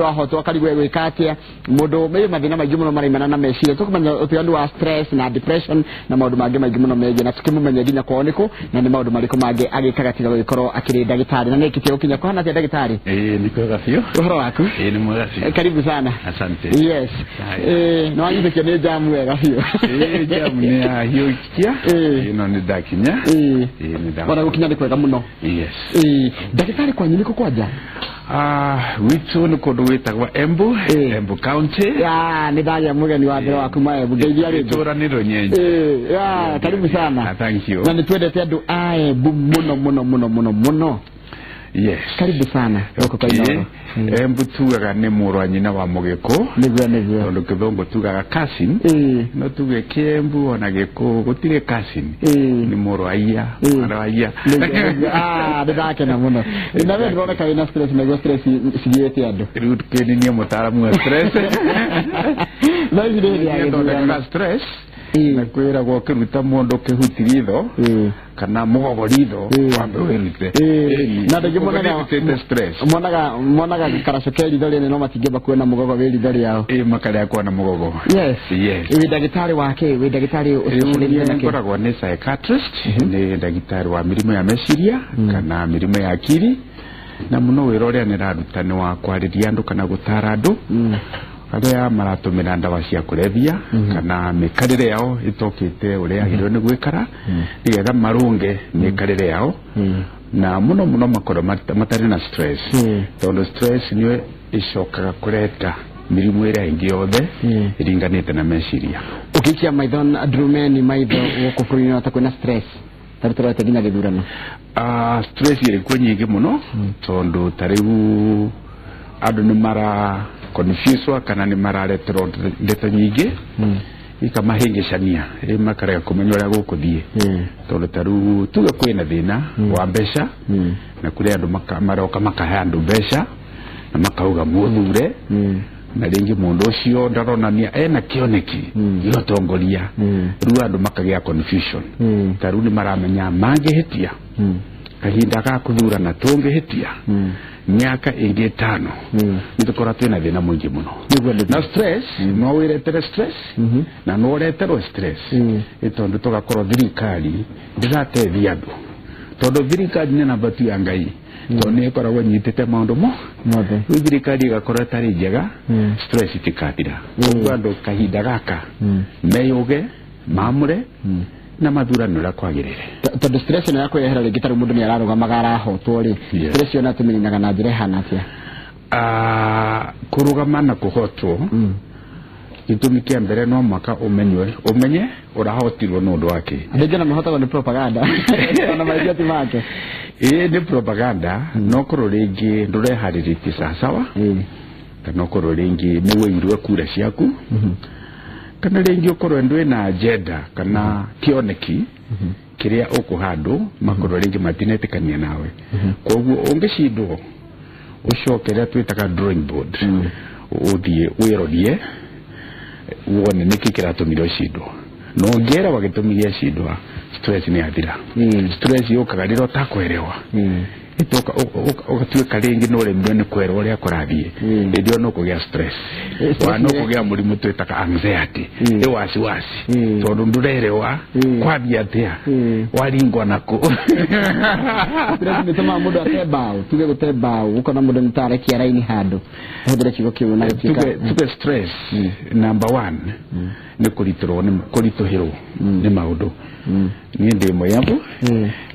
Ahotwo akarigwo gwĩka atĩa mũndũ me mathĩna maingĩ mũno maraimana na meciria tũkũmenya ũtiganu wa stress na depression na maũndũ mangĩ maingĩ mũno megiĩ na tũkĩmũmenya nginya kwao nĩkũ na nĩ maũndũ marĩkũ mangĩ agĩkaga tiga gũgĩkorwo akĩrĩ ndagĩtarĩ na nĩkĩtie gũkinya kũhana atĩa ndagĩtarĩ? Ĩĩ, nĩ kwega biũ. Ũhoro waku? Ĩĩ, nĩ mwega biũ. Karibu sana. Asante. Yes. Nĩ wanyitĩkio nĩ jamu wega biũ. Ĩĩ, jamu nĩ yahiũkia. Ĩĩ. Ĩno nĩ ndakinya. Ĩĩ. Ĩĩ, nĩ ndakinya. Ona gũkinya nĩ kwega mũno. Yes. Ĩĩ, ndagĩtarĩ, kwanyu nĩkũ kwanja? Ah, gwitũ nĩ kũndũ gwĩtagwo Embu. Ĩĩ. Embu County. Ya, nĩ ndagĩa mũgeni wa mbere wa kuma Embu, ngeithia rĩngĩ. Itũra nĩ Rũnyenje. Ĩĩ, ya, karibu sana. Ah, thank you. Na nĩ twendete andũ a Embu mũno mũno mũno mũno mũno. Yes. Karibu sana gũkũ kwa Inooro. Embu tugaga nĩ mũrũ wa nyina wa Mũgĩkũ. Nĩguo. Tondũ kĩthũngũ tugaga cousin. No tuge Kĩembu ona Gĩkũyũ gũtirĩ cousin. Nĩ mũrũ wa iya, mwana wa iya. Nĩguo. Ah, nĩ ndakena mũno na we ndĩroneka wĩna stress, naguo stress cigĩte andũ. Rĩu kĩni niĩ mũtaaramu wa stress. No ici nĩ hĩndĩ ya gĩthurano. Thondekaga stress na kwĩragwo ũkĩruta mũndũ kĩhuti ritho kana mũgogo ritho, wambe wĩrute. Ĩĩ. Na rĩngĩ monaga Nĩndutĩte stress. Monaga karacũ ke ritho rĩnene no matingĩamba kuona mũgogo wĩ ritho rĩao. Ĩĩ, makarĩa kuona mũgogo. Yes. Yes. Wĩ ndagĩtarĩ wake, wĩ ndagĩtarĩ ũcicarĩtie Rĩu na kĩ? ngoragwo nĩ psychiatrist, nĩ ndagĩtarĩ wa mĩrimũ ya meciria kana mĩrimũ ya akiri, na mũno wĩra ũrĩa nĩraruta nĩ wa kwarĩria andũ kana gũtara andũ arĩa maratũmĩra ndawa cia kũrebia kana mĩkarĩre yao ĩtokĩte ũrĩa yagĩrĩirwo nĩ gwĩkara, nĩgetha marũnge mĩkarĩre yao na mũno mũno makorwo matarĩ na stress, tondũ stress nĩyo ĩcokaga kũreta mĩrimũ ĩrĩa ĩngĩ yothe ĩringanĩte na meciria. Ũkĩikia maitho na ndurumeni maitho gũkũ bũrũri-inĩ ta kwĩna stress tarĩ tũrorete nginya gĩthurano? Ah, stress ĩrĩ kuo nyingĩ mũno, tondũ ta rĩu andũ nĩ mara confuse kana nĩ marareterwo ndeto nyingĩ ikamahĩngĩcania, rĩu makarega kũmenya ũrĩa gũkũthiĩ, tondũ ta rĩu tuge kwĩna thĩna wa mbeca na kũrĩ andũ maroka makahe andũ mbeca na makauga mũthure, na rĩngĩ mũndũ ũcio ndaronania ena kĩoneki gĩa ũtongoria. Rĩu andũ makagĩa confusion. Ta rĩu nĩ maramenya mangĩhĩtia kahinda ga kũthurana, tũngĩhĩtia mĩaka ĩngĩ 5, nĩ tũkorwo twĩna thĩna mũingĩ mũno. Nĩguo. Na stress no wĩretere stress na no ũreterwo stress, nĩ tondũ tũgakorwo thirikari ndĩrateithia andũ, tondũ thirikari nĩ namba tu ya Ngai, tondũ nĩ ĩkoragwo ĩnyitĩte maũndũ mo mothe. Rĩu thirikari ĩgakorwo ĩtarĩ njega, stress itikathira. Koguo andũ kahinda gaka meyũge, maamũre na mathurano ũrĩa kwagĩrĩire. Tondũ stress ĩno ya kwĩrehera rĩngĩ, tarĩu mũndũ nĩ ararũgamaga arahotwo rĩ, stress ĩyo natũmĩninaga na njĩra ĩhana atĩa? Ah, kũrũgama na kũhotwo, gĩtũmi kĩa mbere no mwaka ũmenywe, ũmenye ũrahotirwo nĩ ũndũ wake. Andũ aingĩ ona mahotagwo nĩ propaganda ona maingĩ ti make. Ĩĩ, nĩ propaganda, no korwo rĩngĩ ndũreharĩrĩtie sawasawa, kana ũkorwo rĩngĩ nĩ wĩirwe kura ciaku, kana rĩngĩ ũkorwo ndwĩna agenda kana kĩoneki kĩrĩa ũkũha andũ, makorwo rĩngĩ matinetĩkania nawe. Koguo ũngĩcindwo, ũcoke rĩrĩa twĩtaga drawing board, ũthiĩ wĩrorie wone nĩkĩ kĩratũmire ũcindwo, na ũngĩerewa gĩtũmi gĩa cindwa, stress nĩ yathira. Stress yũkaga rĩrĩa ũtakwerewa, ĩtoka ũgatuĩka rĩngĩ nĩ ũremirwo nĩ kwerwo ũrĩa kũrathiĩ. Hĩndĩ ĩyo no kũgĩa stress. Stress wa no kũgĩa mũrimũ twĩtaga anxiety, ĩ wasiwasi, tondũ ndũrerewa kwathiĩ atĩa, waringwa nakũ. Stress nĩ ĩtũmaga mũndũ ate mbaũ, tuge gũte mbaũ, ũkona mũndũ nĩ tarekia raini handũ, hũthĩre kiugo kĩu na gũtuĩka Tuge stress number one nĩ kũritũrwo, nĩ kũritũhĩrwo nĩ maũndũ. Niĩ ndĩ Mũyambu,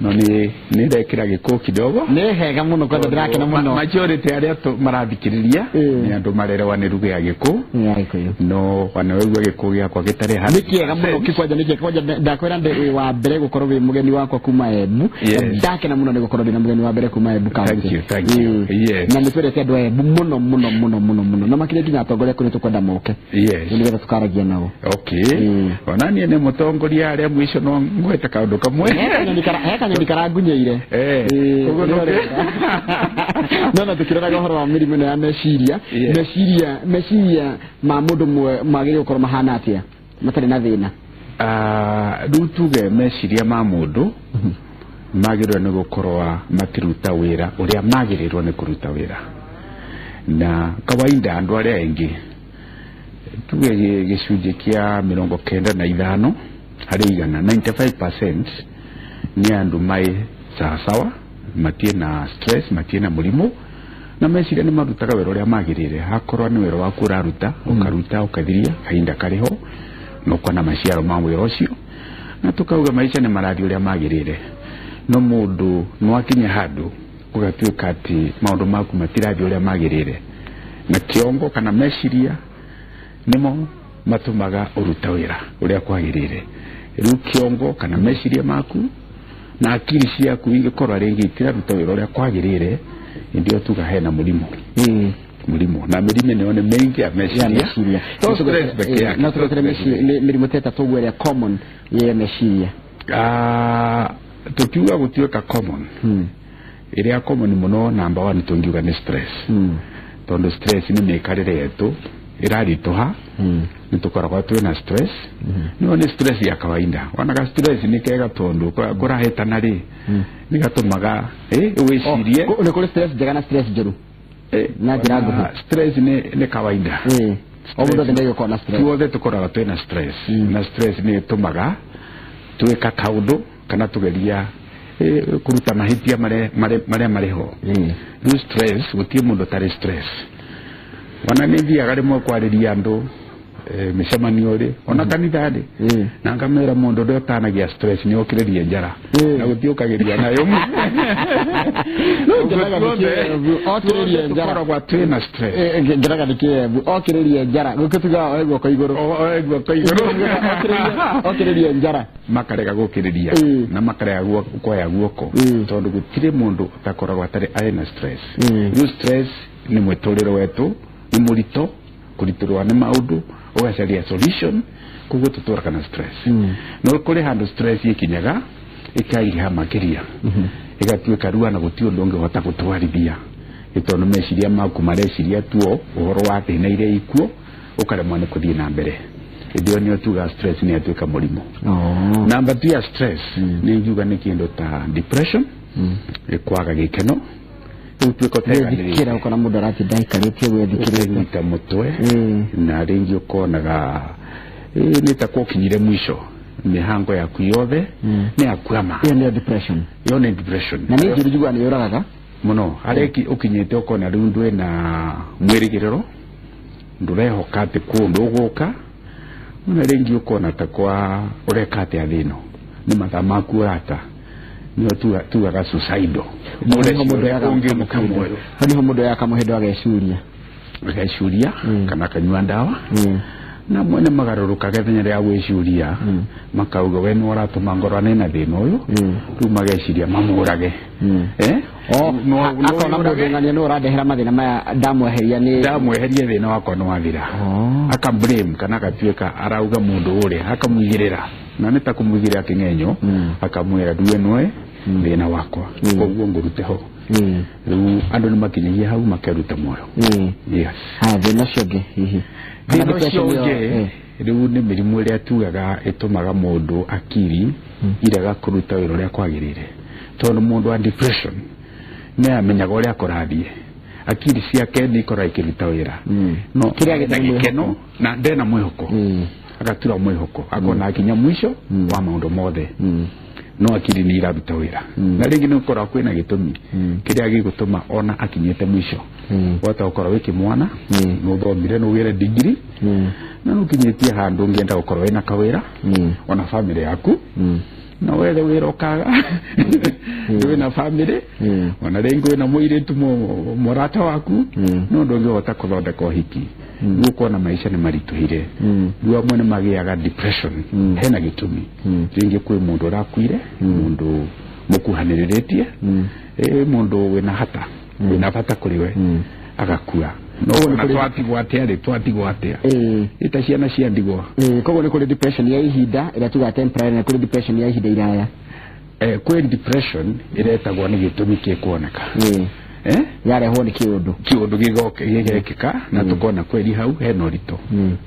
no nĩ ndekĩra gĩkũ kidogo. Nĩ hega mũno, kwanza ndĩrakena mũno. Majority arĩa marathikĩrĩria nĩ andũ marerewa nĩ ruga ya Gĩkũ. Nĩ ya Gĩkũyũ. No ona waigua gĩkũ gĩakwa gĩtarĩ Nĩ kĩega mũno kĩkwanja, nĩ kĩega kwanja. Ndakwĩra ndĩ wĩ wa mbere gũkorwo wĩ mũgeni wakwa kuma Embu. Ndakena mũno nĩ gũkorwo ndĩna mũgeni wa mbere kuma Embu County. Thank you, thank you. Yes. Na nĩ twendete andũ a Embu mũno mũno mũno mũno mũno, na makĩria nginya atongoria kũrĩa tũkwenda moke, nĩgetha tũkaragia nao. Okay, ona niĩ nĩ mũtongoria arĩa mũico no ngwete kaũndũ kamwe. He kanyoni karangunyeire. Koguo Nĩ ũrenda. No tukĩroraga ũhoro wa mĩrimũ ĩno ya meciria, meciria ma mũndũ magĩrĩirwo gũkorwo mahana atĩa matarĩ na thĩna? Ah, rĩu tuge meciria ma mũndũ magĩrĩirwo nĩ gũkorwo makĩruta wĩra ũrĩa magĩrĩirwo nĩ kũruta wĩra. Na kawaida andu aria engi tuge gĩcunjĩ kĩa 95 harĩ igana, 95% ni andu mai sawasawa, matie na stress, matie na mũrimũ, na meciria nĩ marutaga wĩra ũrĩa magĩrĩire. Hakorwo nĩ wĩra waku ũraruta, ũkaruta ũkathiria kahinda karĩho na ũkona maciaro ma wĩra ũcio, na tukauga maica nĩ marathiĩ ũrĩa magĩrĩire. No mũndũ no akinye handũ ũgatuĩka atĩ maũndũ maku matirathiĩ ũrĩa magĩrĩire, na kĩongo kana meciria nĩmo matũmaga ũruta wĩra ũrĩa kwagĩrĩire. Rĩu kĩongo kana meciria maku na akili ciaku ingĩkorwo rĩngĩ itiraruta wĩra ũrĩa kwagĩrĩire, ndio tuga hena mũrimũ. Mũrimũ na mĩrimũ nĩyo nĩ mĩingĩ ya meciria. To stress peke yake. No tũretere mĩrimũ ta ĩtatũ ũguo ĩrĩa common ya meciria. Tukiuga gũtuĩka common, ĩrĩa common mũno number 1 tũngiuga nĩ stress. Tondũ stress nĩ mĩikarĩre yetu ĩraritũha, nĩ tũkoragwo twĩna stress. No nĩ stress ya kawaida. Wonaga stress nĩ kega tondũ kũrahĩtana rĩ, nĩ gatũmaga wĩcirie. Nĩ kũrĩ stress njega na stress njũru. Na njĩra nguhĩ. Stress nĩ kawaida. O mũndũ othe nĩegũkorwo na stress. Tuothe tũkoragwo twĩna stress. Na stress nĩ ĩtũmaga twĩka kaũndũ kana tũgeria kũruta mahĩtia marĩa marĩ ho. Rĩu stress, gũtirĩ mũndũ ũtarĩ stress. Ona nĩ thiaga rĩmwe kwarĩria andũ mĩcemanio rĩ, ona kanitha rĩ, na ngamera mũndũ ũrĩa ũtanagia stress nĩ okĩrĩrie njara, na gũtiũkagĩria nayo. No ngenaga nĩ kĩebu, okĩrĩrie njara. Tũkoragwo twĩna stress. Ngenaga nĩ kĩebu, okĩrĩrie njara. Gũkĩtuga oe guoko igũrũ. Oe guoko igũrũ. Okĩrĩrie njara. Makarega gũkĩrĩria na makarega kuoya guoko, tondũ gũtirĩ mũndũ ũtakoragwo atarĩ arĩ na stress. Rĩu stress nĩ mwĩtũrĩre wetu, nĩ mũritũ, kũritũrwo nĩ maũndũ, ũgacaria solution, koguo tũtũraga na stress. No kũrĩ handũ stress ĩkinyaga ĩkaingĩha makĩria, ĩgatuĩka rĩu ona gũtirĩ ũndũ ũngĩhota gũtwarithia, nĩ tondũ meciria maku mareciria tuo ũhoro wa thĩna iria ikuo, ũkaremwo nĩ kũthiĩ na mbere. Hĩndĩ ĩyo nĩyo tugaga stress nĩ yatuĩka mũrimũ. Namba 2 ya stress nĩ ngiuga nĩ kĩndũ ta depression, kwaga gĩkeno, ũtuĩka ũteganĩrĩte. Ũkona mũndũ aratinda aikarĩtie gwĩthikĩrĩria ta mũtwe, na rĩngĩ ũkonaga nĩ ta gũkinyire mũico, mĩhango yaku yothe nĩ yakwama. Ĩyo nĩyo depression. Ĩyo nĩ depression. Na nĩ njũru njiguaga nĩ yũragaga mũno. Harĩa ũkinyĩte ũkona rĩu ndwĩna mwĩrĩgĩrĩro, ndũrehoka atĩ kũndũ ũgũka, na rĩngĩ ũkona ta kwa ũreka atĩa thĩ ĩno, nĩ mathaa maku ũrata, nĩyo tugaga suicidal. Hau niho mũndũ oyaga kamũhĩndo agecuria. Agecuria kana akanyua ndawa, na mwene magarũrũkaga ithenya rĩa gwĩcuria, makauga we nĩ ũratũma ngorwo nĩna thĩna ũyũ, rĩu mageciria mamũrage. Akona mũndũ ng'ania nĩ ũrandehera mathĩna maya, ndamweheria nĩ ndamweheria thĩna wakwa nĩ wathira. Aka blame kana agatuĩka arauga mũndũ ũrĩa, akamũigĩrĩra, na nĩ ta kũmũigĩrĩra kĩng'enyo, akamwĩra nduwe nĩwe thĩna wakwa, koguo ngũrute ho. Rĩu andũ nĩ makinyagia hau makeruta muoyo. Yes. Haya, thĩna ũcio ũngĩ hihi? Thĩna ũcio ũngĩ rĩu nĩ mĩrimũ ĩrĩa tugaga ĩtũmaga mũndũ akiri irega kũruta wĩra ũrĩa kwagĩrĩire. Tondũ mũndũ wa depression nĩ amenyaga ũrĩa kũrathiĩ, akiri ciake nĩ ikoragwo ikĩruta wĩra, no kĩrĩa gĩkeno na ndena mwĩhoko, agatura mwĩhoko, akona akinya mũico wa maũndũ mothe, no akiri nĩ iraruta wĩra. Na rĩngĩ nĩ ũkoragwo kwĩna gĩtũmi kĩrĩa gĩgũtũma ona akinyĩte mũico. Wahota gũkorwo wĩ kĩmwana, nĩ ũthomire, nĩ ũgĩre degree, na nĩ ũkinyĩtie handũ ũngĩenda gũkorwo wĩna kawĩra, ona famĩlĩ yaku, na wethe wĩra ũkaga, wĩna famĩlĩ, ona rĩngĩ wĩna mũirĩtu mũrata waku, no ndũngĩhota kũthondeka ũhiki. Rĩu ũkona maica nĩ maritũhire. Rĩu amwe nĩ magĩaga depression, hena gĩtũmi. Rĩngĩ kwĩ mũndũ ũrakuire, mũndũ mũkuhanĩrĩrĩtie, mũndũ wĩna hata, wĩna bata kũrĩ we, agakua. No twatigwo atĩa rĩ, twatigwo atĩa? Ita ciana cia ndigwa. Koguo nĩ kũrĩ depression ya ihinda ĩrĩa tugaga temporary, na kũrĩ depression ya ihinda iraya. Kwĩ depression ĩretagwo nĩ gĩtũmi gĩkuoneka. Yarehwo nĩ kĩũndũ. Kĩũndũ gĩgekĩka, na tũkona kweri hau hena ũritũ.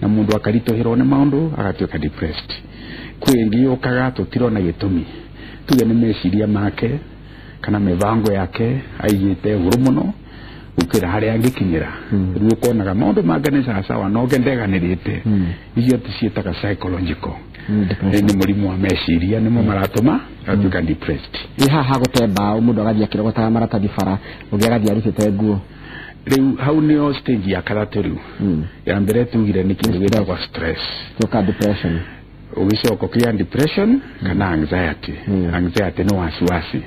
Na mũndũ akaritũhĩrwo nĩ maũndũ agatuĩka depressed. Kwĩ ĩngĩ yũkaga tũtirona gĩtũmi, tuge nĩ meciria make kana mĩbango yake aigĩte ũru mũno, Gukira haria angikinyira riu ukonaga maundu mangĩ nĩ sawasawa no ngendeganĩrĩte icio tũciĩtaga psychological nĩ mũrimũ wa meciria nĩmo maratũma atuĩka depressed. Ĩ haha gũte mbaũ mũndũ agathiĩ akĩrogotaga maratathi bara ũngĩ agathiĩ arutĩte nguo. Rĩu hau nĩyo stage ya gatatũ rĩu. Ya mbere tugire nĩ kĩndũ gĩtagwo stress, Tũka depression, ũgĩcoka ũkĩgĩa depression kana anxiety. Anxiety nĩ wasiwasi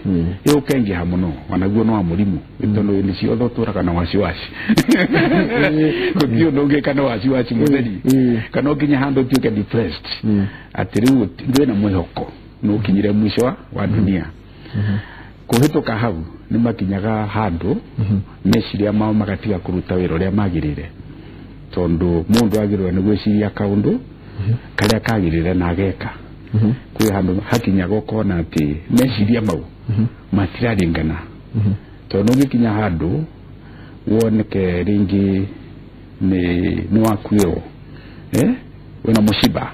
ĩ ũkaingĩha mũno onaguo no wa mũrimũ tondũ nĩ ciothe ũtũraga na wasiwasi gũtirĩ ũndũ ũngĩka na wasiwasi mũtheri kana ũkinye handũ ũtuĩke depressed atĩ rĩu ndwĩna mwĩhoko nĩ ũkinyire mwisho wa dunia. Kũhĩtũka hau nĩ makinyaga handũ meciria mao magatiga kũruta wĩra ũrĩa magĩrĩire tondũ mũndũ agĩrĩirwo nĩ gwĩciria kaũndũ karĩa kagĩrĩire na ageka. Kwĩ handũ hakinyaga ũkona atĩ meciria mau matiraringana tondũ ũngĩkinya handũ woneke rĩngĩ nĩ wakuĩrwo wĩna mũciba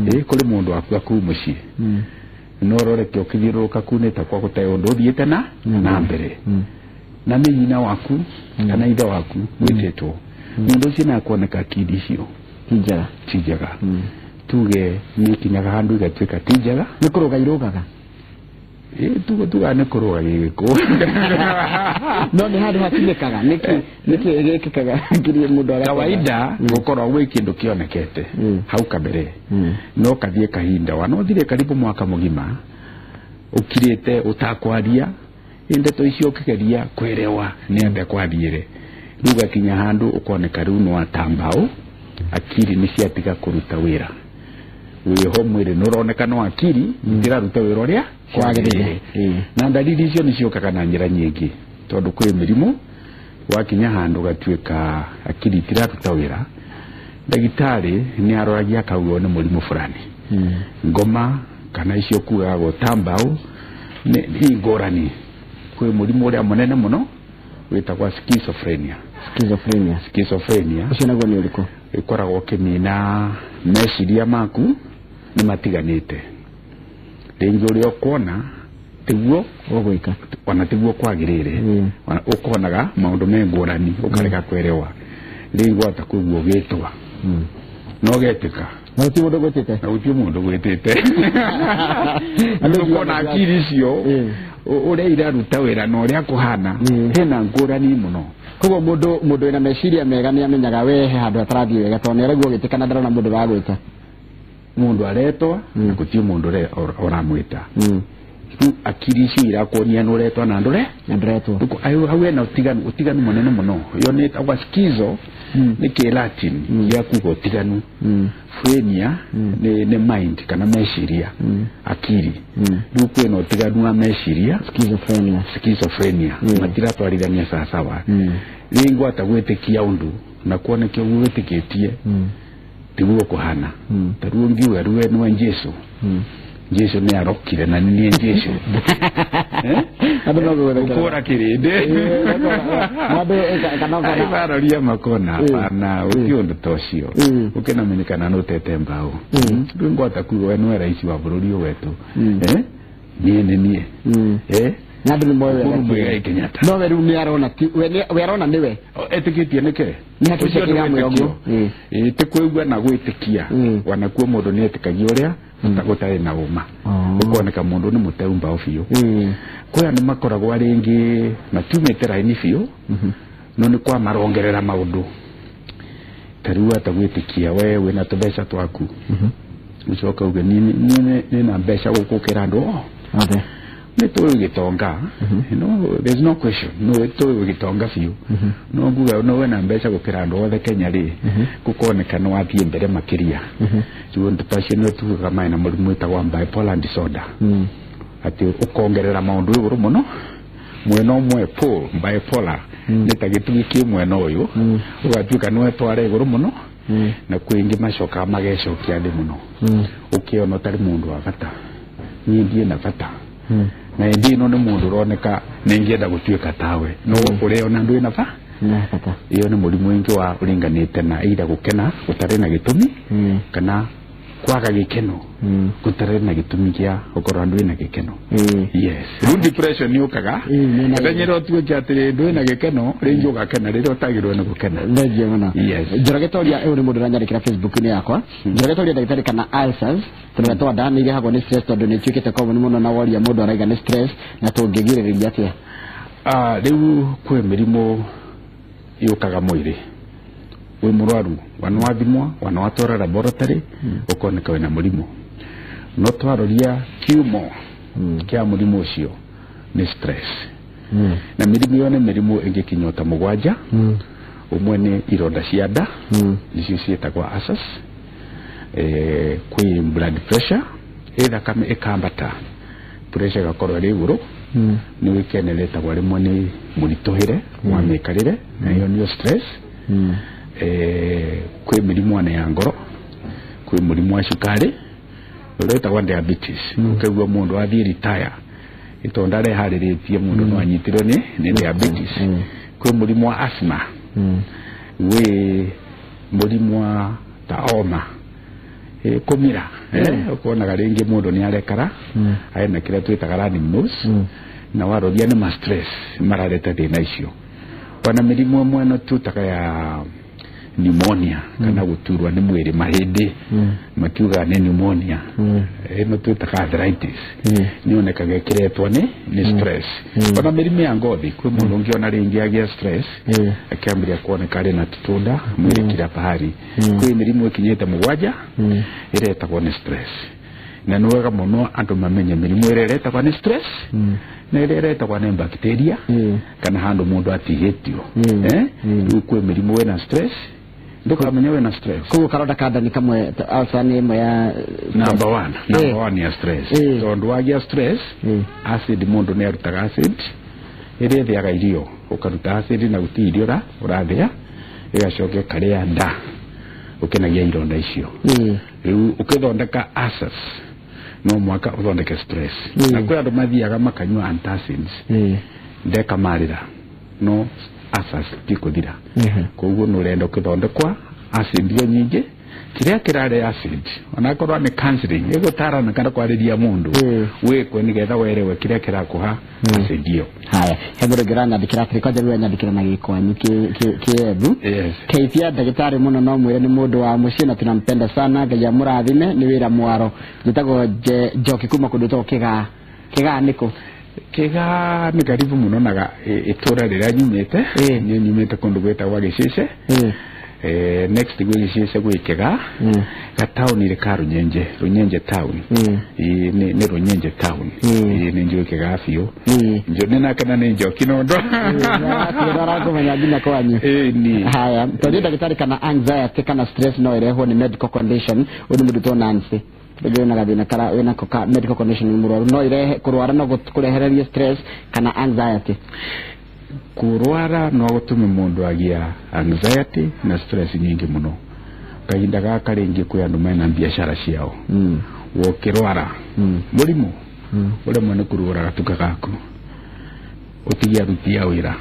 kũrĩ mũndũ wakua kũu mũciĩ no ũroreke ũkĩthiũrũrũka kuu nĩ ta kwa gũtarĩ ũndũ ũthiĩte na mbere na nĩ nyina waku kana ithe waku wĩtĩtwo mũndũ ũcio nĩ akuoneka akiri icio ti njega tuge nĩ ikinyaga handũ igatuĩka ti njega nĩ kũrũga irũgaga tuga nĩ kũrũga gĩgĩkũ no nĩ handũ hatinĩkaga nĩkĩ gĩkĩkaga nginya mũndũ agakora kawaida gũkorwo gwĩ kĩndũ kĩonekete hau kabere no kathiĩ kahinda wanothire karibu mwaka mũgima ũkirĩte ũtakwaria ndeto icio ũkĩgeria kwerewa nĩ atĩa kwathiĩre rĩu gakinya handũ ũkoneka rĩu nĩ watambao akiri nĩ ciatiga kũruta wĩra wĩho mwĩrĩ nĩ ũroneka no akiri itiraruta wĩra ũrĩa kwagĩrĩire. Na ndariri icio nĩ ciũkaga na njĩra nyingĩ tondũ kwĩ mĩrimũ wakinya handũ gatuĩka akiri itiraruta wĩra ndagĩtarĩ nĩ aroragia akauga nĩ mũrimũ fulani ngoma kana icio kugaga gũtambao nĩ ngũrani. Kwĩ mũrimũ ũrĩa mũnene mũno wĩtagwo schizophrenia. Schizophrenia ũcio naguo nĩ ũrĩkũ? Ĩkoragwo ũkĩmina meciria maku nĩ matiganĩte rĩngĩ ũrĩa ũkuona tiguo ũgwĩka ona tiguo kwagĩrĩire ũkonaga maũndũ me ngũrani ũkarega kwerewa rĩngĩ wata kũigua ũgĩtwa no ũgetĩka na gũtirĩ mũndũ gwĩtĩte na gũtirĩ mũndũ gwĩtĩte andũ ũkona akiri icio ũrĩa iraruta wĩra na ũrĩa kũhana hena ngũrani mũno. Koguo mũndũ wĩna meciria mega nĩ amenyaga we he handũ hatarathiĩ wega tondũ nĩ araigua ũgĩtĩka na ndarona mũndũ wagwĩta. Mũndũ aretwa na gũtirĩ mũndũ ũramwĩta rĩu akiri icio irakuonia nĩ ũretwa na ndũre na ndũretwo. Hau hena ũtiganu mũnene mũno ĩyo nĩ ĩtagwo schizo nĩ kĩlatin gĩa kuga ũtiganu. Phrenia nĩ mind kana meciria akiri rĩu kwĩna ũtiganu wa meciria schizophrenia matiratwarithania sawasawa. Rĩngĩ wata gwĩtĩkia ũndũ na kuoneke ũguo wĩtĩkĩtie tiguo kũhana ta rĩu ngiuga rĩu nĩwe Jesũ Jesũ nĩ arokire na nĩ niĩ Jesũ andũ no gũgũthekera ũkũra kĩrĩndĩ baroria makona hapana ũti ũndũ ta ũcio ũkĩnamenyekana nĩ ũtete mbaũ rĩu ngwata kuga we nĩwe raici wa bũrũri ũyũ wetũ niĩ nĩ niĩ na andũ nĩ moĩ wega Uhuru Muigai Kenyatta no we rĩu nĩ arona we arona nĩwe etĩkĩtie nĩkĩ nĩ hakiri ciake mwĩongo ti kwĩigua na gwĩtĩkia wanakuo mũndũ nĩ etĩkagia ũrĩa gũtarĩ na ũma ũkoneka mũndũ nĩ mũteu mbaũ biũ. Kwĩ andũ makoragwo rĩngĩ matiumĩte raini biũ no nĩ kwa marongerera maũndũ ta rĩu ata gwĩtĩkia we wĩna tũmbeca twaku ũcoka uge niĩ nĩna mbeca gũkũkĩra andũ othe nĩ tũĩ gĩtonga no there's no question no tũĩ gĩtonga biũ no nguga no wĩna mbeca gũkĩra andũ othe Kenya rĩ gũkoneka nĩ wathiĩ mbere makĩria rĩu ũndũ ta ũcio nĩ tugaga mena mũrimũ wĩtagwo bipolar disorder atĩ ũkongerera maũndũ igũrũ mũno mwena ũmwe pole bipolar nĩ ta gĩtugĩ kĩ mwena ũyũ ũgatuĩka nĩ wetwara igũrũ mũno na kwĩ ingĩ macokaga magecokia thĩ mũno ũkĩona ũtarĩ mũndũ wa bata niĩ ndiĩ na bata na ĩndĩ ĩno nĩ mũndũ ũroneka nĩ ingĩenda gũtuĩka tawe no ũrĩona ndwĩ na bata ĩyo nĩ mũrimũ ũngĩ wa ũringanĩte na either gũkena gũtarĩ na gĩtũmi kana Kwaga gikeno gutare na gitumi kia ukorwo andu ina gikeno. Yes, riu depression yukaga ethanyira utuike atiri ndu ina gikeno ringi ugakena riria utagirwo ni gukena. Ndegie muno. Yes. Njoroge Toria uyu ni mundu uranyandikira Facebook-ini yakwa. Njoroge Toria ndagitari kana ulcers tondu twanda ni irehagwo ni stress tondu ni ituikite common muno na woria mundu araiga ni stress na tungigiririria atia? Riu kwi mirimu yukaga mwiri wi murwaru wanawathimwa wanawatwara laboratory ukoneka wina murimu no twaroria kiumo kia murimu ucio ni stress. Na mirimu yo ni mirimu ingikinywa ta mugwanja. Umwe ni ironda cia nda nicio cietagwo ulcers, kwi blood pressure ithakame ikambata pressure igakorwo iri iguru ni wikene retagwo rimwe ni murituhire wa miikarire na iyo niyo stress. Kwi mirimu ya ngoro, kwi murimu wa cukari uretagwo diabetes. Ukaigua mundu athie retire itonda arehariritie mundu no anyitirwo ni diabetes. Kwi murimu wa asthma, wi murimu wa ta homa kumira ukonaga ringi mundu ni arekara aena kiria twitaga running nose na waroria ni ma stress marareta thina icio. Ona mirimu imwe no tutaga ya pneumonia kana guturwa ni mwiri mahindi makiuga ni pneumonia ino twitaga arthritis ni onekaga ikiretwo ni stress. Ona mirimu ya ngothi kwi mundu ungiona ringi agia stress akiambiria kuoneka ari na tutunda mwiri kila pahari. Kwi mirimu ikinyite mugwanja iretagwo ni stress na ni wega muno andu mamenye mirimu iria iretagwo ni stress na iria iretagwo ni bacteria kana handu mundu atigitio. Riu kwi mirimu wina stress ndukamenya wina stress. Koguo karonda ka nda ni kamwe ulcer ni imwe ya number 1. Number 1 ya stress. Tondu wagia stress acid mundu ni arutaga acid iria ithiaga irio ukaruta acid na guti irio urathia igacoka ikaria nda ukinagia ironda icio. Riu ukithondeka ulcers no mwaka uthondeke stress. Na kwi andu mathiaga makanyua antacids ndekamarira no ulcers ti kuthira. Koguo nurenda ukithondekwa acid iyo nyingi kiria kirare acid onakorwo ni counseling igutarana kana kwariria mundu wikwe nigetha werewe kiria kirakuha acid iyo. Haya, he mundu ngiranyandikira atiri kwanja riu anyandikira na gikwanyu kiembu. Keithia ndagitari muno no mwire ni mundu wa mucii na tunampenda sana Ngai amurathime ni wira mwaro. Njitagwo Njoki kuma kundu gwitagwo Kigaa. Kigaa niku? Kigaa ni karibu muno na itura riria nyumite. Ni nyumite kundu gwitagwo Gicece. Next gwĩ Gicece gwĩ Kigaa gataoni ka Runyenje, Runyenje town. Ni Runyenje town. Ni njũĩ Kigaa biũ. Nĩ nakena nĩ Njoki nondo. Ndarakumenya nginya kwanyu. Haya, tondũ ndagĩtarĩ kana anxiety kana stress no ĩrehwo nĩ medical condition ũyũ nĩ mũndũ Nancy. Rĩngĩ wĩna gathĩna kara wĩnako ka medical condition nĩ mũrwaru no irehe kũrwara no kũrehererie stress kana anxiety. Kurwara no gutume mundu agia anxiety na stress nyingi muno. Kahinda gaka ringi kwi andu mena biashara ciao. Wokirwara murimu uremwo ni kurwara gatuka gaku utigie aruti a wira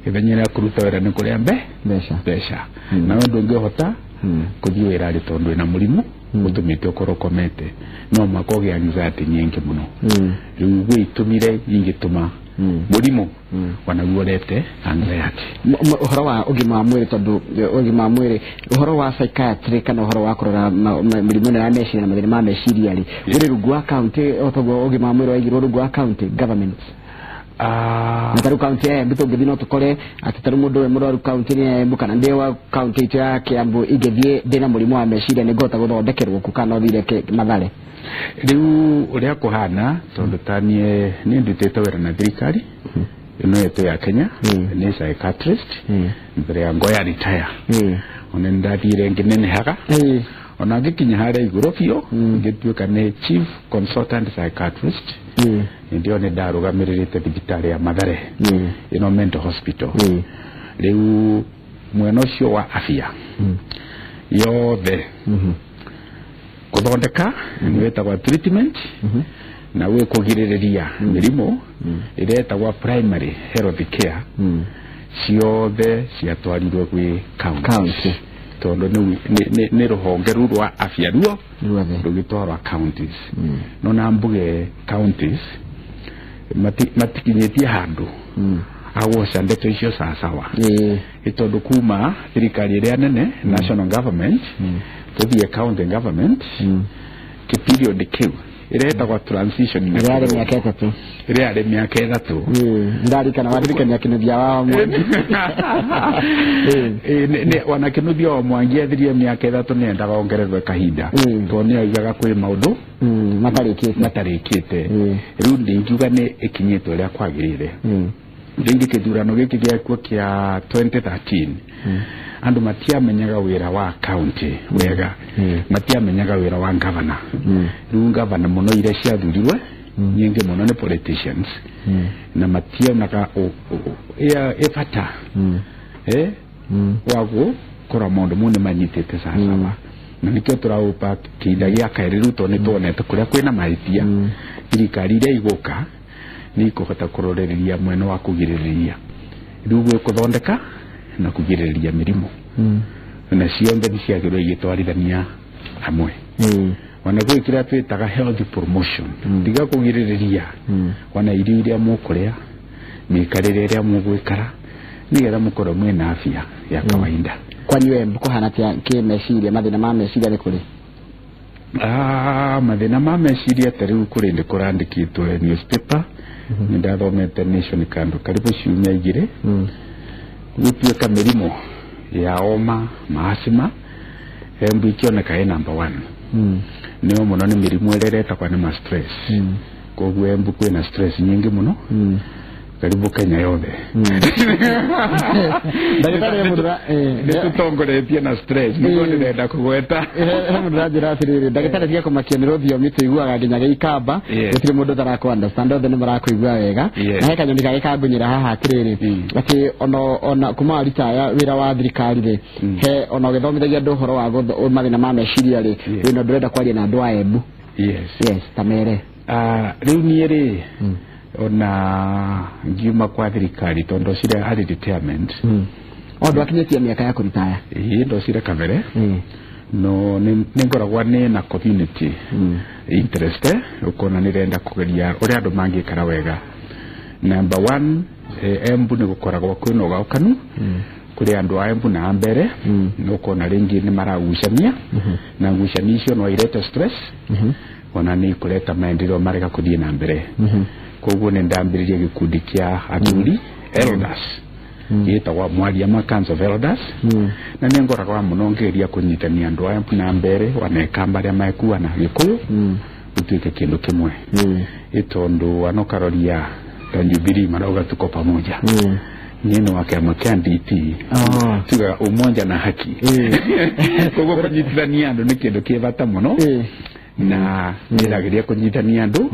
ithenya ria kuruta wira ni kuria mbeca na ndungihota kuthii wira ri tondu wina murimu utumite ukorwo ukomete no mwaka ugie anxiety nyingi muno. Riu gwitumire ingituma murimu wanaguo rete anxiety. Uhoro wa ugima wa mwiri tondu ugima wa mwiri uhoro wa psychiatry kana uhoro wa kurora mirimu ino ya meciria na mathina ma meciria ri uri rungu wa county otoguo ugima wa mwiri waigirwo rungu wa county government. Na taru county ya Embu tũngĩthiĩ no tũkore atĩ taru mũndũ ũyũ mũrwaru county ya Embu kana ndĩ wa county itũ ya Kiambu ingĩthiĩ ndĩna mũrimũ wa meciria nĩ ngũhota gũthondekerwo kũ kana ũthire Mathare. Riu uria kuhana tondu tanie ni ndutite wira na thirikari ino yetu ya Kenya ni psychiatrist mbere ya ngoya retire ona ndathire nginenehaga ona ngikinya haria iguru biũ ngituĩka ni chief consultant psychiatrist. Ndio ni ndarugamirĩrĩte thibitarĩ ya Mathare ino mental hospital. Riu mwena ũcio wa afya yothe kuthondeka ni wetagwa treatment na gwi kugiririria mirimu iria etagwa primary health care ciothe ciatwarirwe gwi county. tondu ni ruhonge ruru rwa afya ruo rugitwarwa counties. No na mbuge counties matikinyitie handu awoca ndeto icio sasawa tondu kuma thirikari iria nene national government tuthie county government ki period kiu iretagwa transition ĩrĩa mĩaka ĩtatũ ĩrĩa arĩ mĩaka ĩtatũ ndarikana waririkania Kinuthia wa Mwangi wana Kinuthia wa Mwangi athirie mĩaka ĩtatũ nĩendaga ongererwe kahinda tondũ nĩaugaga kwĩ maũndũ matarĩkĩte rĩu ndingiuga nĩ ĩkinyĩte ũrĩa kwagĩrĩire. Rĩngĩ kĩthurano gĩkĩ gĩakuo kĩa 2013 andu matiamenyaga wĩra wa county wega, matiamenyaga wĩra wa governor. Rĩu governor mũno iria ciathurirwe nyingĩ mũno nĩ politicians na mationaga ĩbata wa gũkorwo maũndũ mau nĩ manyitĩte sasawa. Na nĩkĩo tũraũpa kĩhinda gĩa kerĩ rĩu tondũ nĩtuonete kũrĩa kwĩna mahĩtia thirikari iria igũka nĩ ikũhota kũrorereria mwena wa kũgirĩrĩria rĩu gwĩ kũthondeka na kugirĩrĩria mĩrimũ na cionthe nĩ ciagĩrĩirwo igĩtwarithania hamwe. Ona gwĩ kĩrĩa twĩtaga health promotion, tiga kũgirĩrĩria ona irio iria mũkũrĩa, mĩikarĩre ĩrĩa mũgwĩkara nĩgetha mũkorwo mwĩna afya ya kawaida. Kwanyu Embu kũhana atĩa kĩmeciria, mathĩna ma meciria nĩ kũrĩ? Mathĩna ma meciria ta rĩu kũrĩ nĩ kũrandĩkĩtwo newspaper nĩ ndathomete Nation kando karibu ciumia igĩrĩ gũtuĩka mĩrimũ ya homa maasima Embu ikĩoneka ĩ number 1. Nĩyo mũno nĩ mĩrimũ ĩrĩa ĩretagwo nĩ ma stress. Koguo Embu kwĩna stress nyingĩ mũno karibu Kenya yothe. Nĩtũtongoretie na stress nĩguo ndĩrenda kũgweta. He mũndũ ũranjĩra atĩrĩrĩ, ndagĩtarĩ tiga kũmakio nĩ rũthiomi tũiguaga nginya gĩikamba gũtirĩ mũndũ ũtarakũ understand, othe nĩ marakũigua wega. Na he kanyoni kangĩ kangunyĩra haha atĩrĩrĩ atĩ ona kuma waritaya wĩra wa thirikari rĩ, he ona ũgĩthomithagia andũ ũhoro wa mathĩna ma meciria rĩ, wĩna ũndũ ũrenda kwaria na andũ a Embu. Yes, ta mere. Rĩu niĩ rĩ ona ngiuma kwa thirikari tondũ ndocire early retirement. O ndwakinyĩtie mĩaka ya kũritaya? Ĩĩ ndocire kabere. No nĩ ngoragwa nĩ na community interest ũkona nĩrenda kũgeria ũrĩa andũ mangĩikara wega. Number 1 Embu nĩ gũkoragwo kwĩna ũgayũkanu kũrĩ andũ a Embu na a mbere nĩ ũkona rĩngĩ nĩ maragucania na ngucanio icio no irete stress ona nĩ ikũreta maendeleo marega kũthiĩ na mbere. Koguo nĩ ndambĩrĩria gĩkundi kĩa athuri elders gĩtagwo Mwaria ma Council of Elders na nĩ ngoragwa mũno ngĩgeria kũnyitania andũ aya na mbere wanekamba arĩa mekua na Gĩkũyũ gũtuĩke kĩndũ kĩmwe ĩtondũ wanokaroria ta Jubilee marauga tuko pamoja. Niĩ nĩ wa kĩama kĩa DP tugaga umoja na haki. Koguo kũnyitithania andũ nĩ kĩndũ kĩ bata mũno na nĩrageria kũnyitania andũ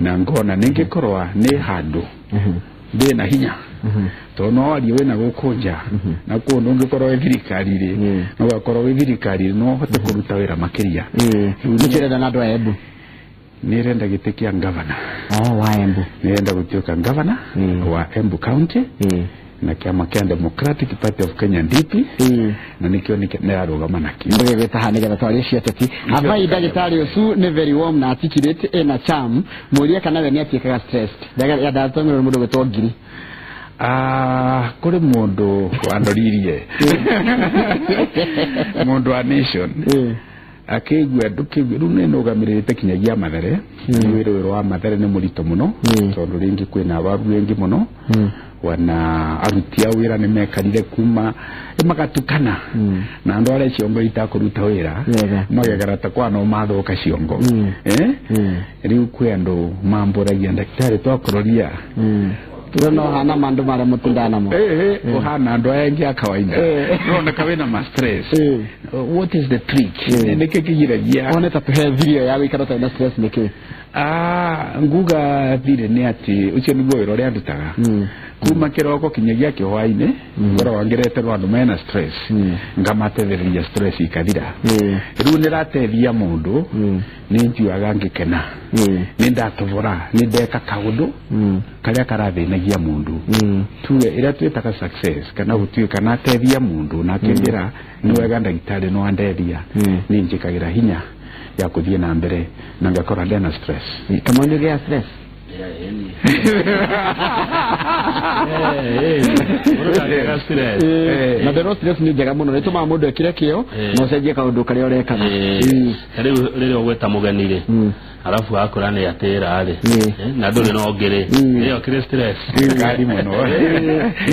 na ngona nĩngĩkorwa nĩ handũ ndĩna hinya tondũ no warie wĩna gũkũ nja na kũndũ ũngĩkorwo wĩ thirikari rĩ no ũgakorwo wĩ thirikari no ũhote kũruta wĩra makĩria. Nĩkĩ ũrenda na andũ a Embu? Nĩrenda gĩtĩ kĩa ngavana. Wa Embu. Nĩrenda gũtuĩka ngavana wa Embu County na kĩama kĩa Democratic Party of Kenya DP na nĩkĩo nĩrarũgama nakĩo. Ndũgĩgwĩta haha nĩgetha twarie cia ateti. Abai ndagĩtarĩ ũcu nĩ very warm na articulate ĩna charm, mũrie kana we nĩatuĩkaga stressed. Ndatũmĩrwo nĩ mũndũ ũgwĩtwo Ngiri. Kũrĩ mũndũ wandoririe mũndũ wa Nation akĩigua ndũkĩigua rĩu nĩ nũgamĩrĩrĩte kinyagia Mathere. Wĩra wa Mathere nĩ mũritũ mũno tondũ rĩngĩ kwĩna arwaru aingĩ mũno wana aruti a wĩra nĩ mekarire kuma magatukana na andũ arĩa ciongo itakũruta wĩra magekara ta kwa no mathũka ciongo. Rĩu kwĩ andũ mambũragia ndagĩtarĩ twakũroria no hana mandu maria mutindaga namo uhana andu aya angi a kawaida uroneka wina ma stress. What is the trick? Niki kigiragia one ta tuhe video ya wikara ta na stress niki nguga thire ni ati ucio niguo wira uria ndutaga Kuma kiroko kinyagia kihwaini ngoragwo ngireterwo andu mena stress ngamatethereria stress ikathira. Riu nirateithia mundu ni njuaga ngikena ni ndatobora ni ndeka kaundu karia karathinagia mundu tuge ira twitaga success kana gutuika na teithia mundu na akindira ni wega ndagitari no andethia ni njikagira hinya ya kuthie na mbere na ngakora ndena stress. Kamau nĩ stress? Na ndero stress nĩ njega mũno nĩ tũmaga mũndũ ekire kĩo na ũcenjie kaũndũ karĩa ũrekaga. Rĩu rĩrĩa ũgwĩta mũgeni rĩ arabu akora nĩ atĩra rĩ na ndũrĩ na ũngĩ rĩ ĩyo kĩrĩ stress kari mũno.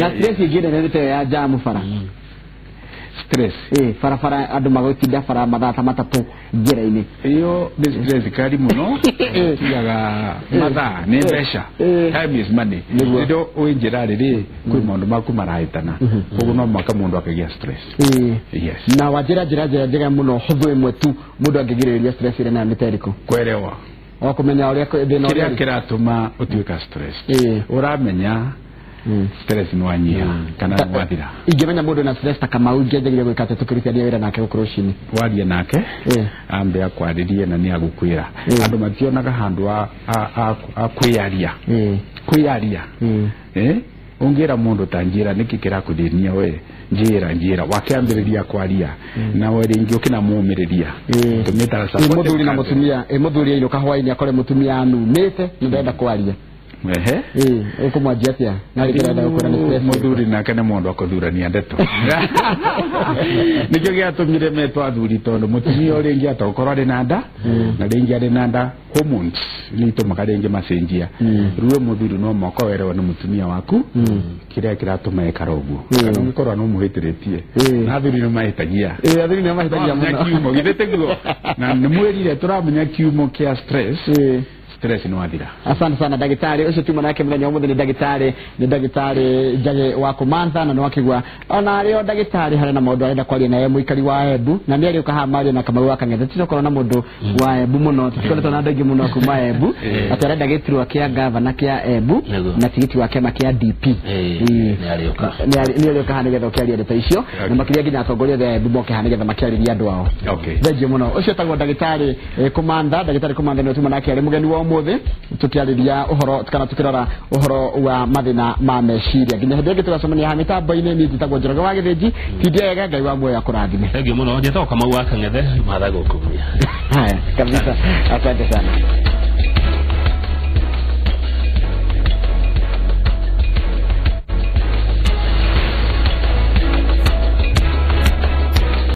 Na stress ĩngĩ nene nĩ ta ya jamu bara. Stress barabara andũ magũtinda bara mathaa ta matatũ njĩra-inĩ. Iyo nĩ stress kari mũno tigaga mathaa nĩ mbeca. Time is money. Rĩrĩa wĩ njĩra rĩrĩ kwĩ maũndũ maku marahĩtana koguo no mũhaka mũndũ akagĩa stress. Yes. Na wanjĩra njĩra njega mũno hũthũ ĩmwe tu mũndũ angĩgirĩrĩria stress ĩrĩa nayo nĩ ta ĩrĩkũ? Kwerewa o kũmenya ũrĩa thĩna ũrĩa kĩratũma ũtuĩka stress. Ũramenya stress ni wanyiha kana ni wathira. Ingĩmenya mũndũ na stress ta Kamau ingĩanjagia gwĩka atĩa tũkĩrutithania wĩra nake gũkũ rũcinĩ? Warie nake ambe akwarĩrie na nĩ agũkwĩra. Andũ mationaga handũ a kwĩyaria. Kwĩyaria ũngĩra mũndũ ta njĩra nĩkĩ kĩrakũthĩnia we njĩra wakĩambĩrĩria kwaria nawe rĩngĩ ũkĩnamũmĩrĩria tũmĩtaga support. Mũthuri na mũtumia mũthuri ainũka hwainĩ akore mũtumia anumĩte na ndenda kwaria. Ehe. Ukumwanjia atia na rĩngĩ arenda gũkwĩra nĩ stress? Mũthuri nake nĩ mũndũ akũthurania ndeto. Nĩkĩo gĩatũmire metwo athuri tondũ mũtumia ũrĩa rĩngĩ atokorwo arĩ na nda na rĩngĩ arĩ na nda hormones nĩ itũmaga rĩngĩ macenjia. Rĩu mũthuri no mũhaka werwo nĩ mũtumia waku kĩrĩa kĩratũma ekara ũguo kana ũngĩkorwo no mũhĩtĩrĩtie na athuri nĩ mahĩtagia. Athuri nĩ mahĩtagia mũno. Kiumo githĩ tiguo na nĩ mwĩrire tũramenya kiumo kĩa stress. Stress ni wathira. Asante sana ndagĩtarĩ ũcio tuma nake mũthenya ũmũthĩ nĩ ndagĩtarĩ Njage wa Kũmantha na nĩ wakĩgua ona arĩ o ndagĩtarĩ harĩ na maũndũ arenda kwaria naye mũikari wa Embu na nĩ arĩũka haha maria na Kamau wa Kang'ethe. Tũtokorwo na mũndũ wa Embu mũno tũtikoretwo na andũ aingĩ mũno kuma Embu atĩ arenda gĩturwa kĩa gavana kĩa Embu na tigiti wa kĩama kĩa DP. Nĩ arĩũka haha nĩgetha ũkĩaria ndeto icio na makĩria nginya atongoria othe a Embu moke haha nĩgetha makĩarĩrie andũ ao. Thengiũ mũno. Ũcio etagwo ndagĩtarĩ Kũmantha. Ndagĩtarĩ Kũmantha nĩwe tuma nake arĩ mũgeni wa ũmũthĩ tukiarĩria ũhoro kana tukĩrora ũhoro wa mathĩna ma meciria nginya hĩndĩ ĩngĩ tũgacemania haha mĩtambo-inĩ. Niĩ njĩtagwo Njoroge wa Gĩthĩnji tindia wega Ngai wa muoyo akũrathime. Thengiũ mũno. Njĩtagwo Kamau wa Kang'ethe matha gũkũmia. Haya kabisa, asante sana.